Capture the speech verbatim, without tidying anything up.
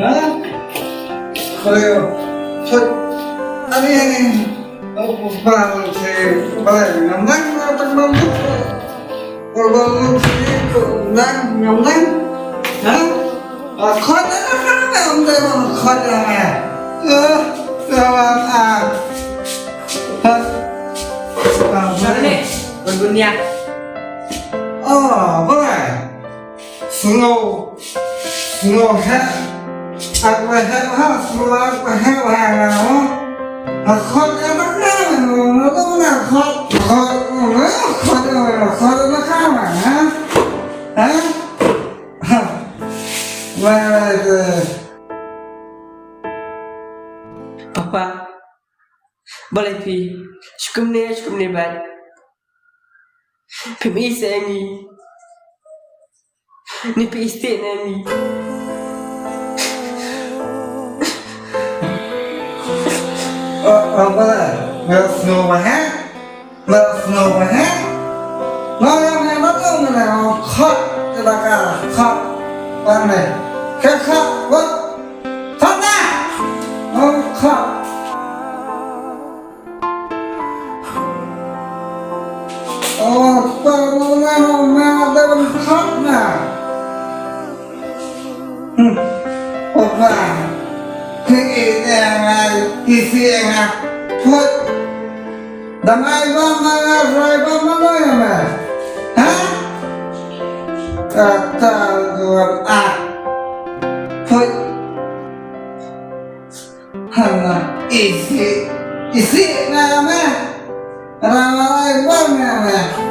Ha? Khore, chot. Ani, ani. Ba, si, ba, ngam nang, ngam nang, ngam nang. Ba, ba, si, ngam nang, ngam nang. Ha? Ba, khot, ngam nang, ngam nang, khot, ngam nang. Eh, ngam nang. Ha? Ba, ba. Mana ni? Berdunia. Oh, ba. Sngew, sngew heh, ak ba heh ha, sngew ak ba heh ha nga mo. Ha khot ïa ba nga mo, nga ba nga khot, khot, khot, khot ba ka ma ha. Ha? Ha. Wa, wa, wa. Papa, balei phi shu kumne, shu kumne bad? Phim ïeit seh ïa ngi. Ni phi ïeit seh ïa ngi. Oh, oh, ba la, ba la sngew ba ha? Ba la sngew ba ha? Ba la, ba la, ba la, ba la, khot, ba la ka, khot, ba la, ka khot, ba, khot na, oh, khot. Oh, pa, ma, ma, ma, ma, da ban khot na. Hmm. Oh, pa. Ki, i, e, nga, i, si, e, nga. Khot. Dang ai bam ma nga roi bam ma noi me. Ha? Kata gua ah. Poi. Hana isi isi na me. Rama ai bam me.